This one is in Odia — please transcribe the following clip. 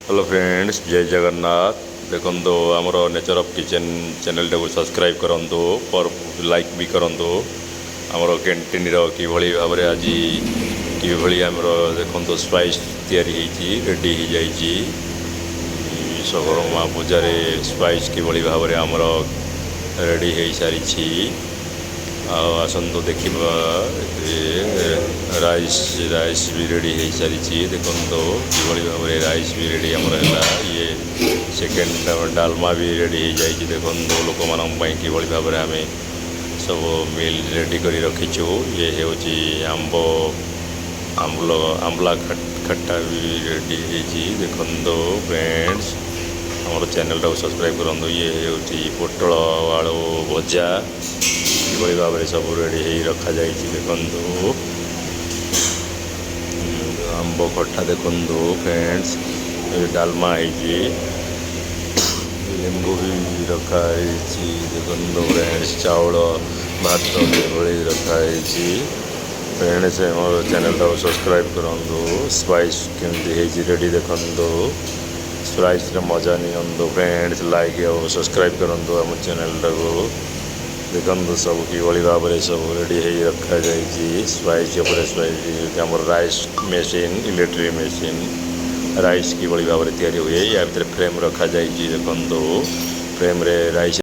ହ୍ୟାଲୋ ଫ୍ରେଣ୍ଡସ୍, ଜୟ ଜଗନ୍ନାଥ। ଦେଖନ୍ତୁ, ଆମର ନେଚର୍ ଅଫ୍ କିଚେନ୍ ଚ୍ୟାନେଲଟାକୁ ସବସ୍କ୍ରାଇବ୍ କରନ୍ତୁ, ଲାଇକ୍ ବି କରନ୍ତୁ। ଆମର କ୍ୟାଣ୍ଟିନ୍ର କିଭଳି ଭାବରେ ଆଜି କିଭଳି ଆମର ଦେଖନ୍ତୁ, ସ୍ପାଇସ୍ ତିଆରି ହେଇଛି, ରେଡ଼ି ହେଇଯାଇଛି। ବିଶ୍ୱକର୍ମା ପୂଜାରେ ସ୍ପାଇସ୍ କିଭଳି ଭାବରେ ଆମର ରେଡ଼ି ହେଇସାରିଛି। ଆଉ ଆସନ୍ତୁ ଦେଖିବା। ରାଇସ୍ ରାଇସ୍ ବି ରେଡ଼ି ହେଇସାରିଛି। ଦେଖନ୍ତୁ, କିଭଳି ଭାବରେ ରାଇସ୍ ବି ରେଡ଼ି ଆମର ହେଲା। ଇଏ ସେକେଣ୍ଡ ଡାଲମା ବି ରେଡ଼ି ହେଇଯାଇଛି। ଦେଖନ୍ତୁ, ଲୋକମାନଙ୍କ ପାଇଁ କିଭଳି ଭାବରେ ଆମେ ସବୁ ମିଲ୍ ରେଡ଼ି କରି ରଖିଛୁ। ଇଏ ହେଉଛି ଆମ୍ବ ଆମ୍ବୁଲ, ଆମ୍ବଲା ଖଟା ବି ରେଡ଼ି ହେଇଛି। ଦେଖନ୍ତୁ ଫ୍ରେଣ୍ଡସ୍, ଆମର ଚ୍ୟାନେଲଟାକୁ ସବସ୍କ୍ରାଇବ୍ କରନ୍ତୁ। ଇଏ ହେଉଛି ପୋଟଳ ଆଳୁ ଭଜା। କିଭଳି ଭାବରେ ସବୁ ରେଡ଼ି ହେଇ ରଖାଯାଇଛି ଦେଖନ୍ତୁ। ଆମ୍ବ ଖଟା ଦେଖନ୍ତୁ ଫ୍ରେଣ୍ଡସ୍। ଡାଲମା ହେଇଛି, ଲେମ୍ବୁ ବି ରଖା ହେଇଛି। ଦେଖନ୍ତୁ ଫ୍ରେଣ୍ଡସ୍, ଚାଉଳ ଭାତ କିଭଳି ରଖା ହେଇଛି। ଫ୍ରେଣ୍ଡସ୍, ଆମର ଚ୍ୟାନେଲଟାକୁ ସବସ୍କ୍ରାଇବ୍ କରନ୍ତୁ। ସ୍ପାଇସ୍ କେମିତି ହେଇଛି ରେଡ଼ି ଦେଖନ୍ତୁ। ସ୍ପାଇସ୍ର ମଜା ନିଅନ୍ତୁ ଫ୍ରେଣ୍ଡସ୍। ଲାଇକ୍ ଆଉ ସବସ୍କ୍ରାଇବ୍ କରନ୍ତୁ ଆମ ଚ୍ୟାନେଲଟାକୁ। ଦେଖନ୍ତୁ, ସବୁ କିଭଳି ଭାବରେ ସବୁ ରେଡ଼ି ହେଇ ରଖାଯାଇଛି। ସ୍ପାଇସ୍ ଉପରେ ସ୍ପାଇସ୍। ଆମର rice machine, electric machine, rice କିଭଳି ଭାବରେ ତିଆରି ହୁଏ। ୟା ଭିତରେ ଫ୍ରେମ୍ ରଖାଯାଇଛି। ଦେଖନ୍ତୁ, ଫ୍ରେମ୍ରେ ରାଇସ୍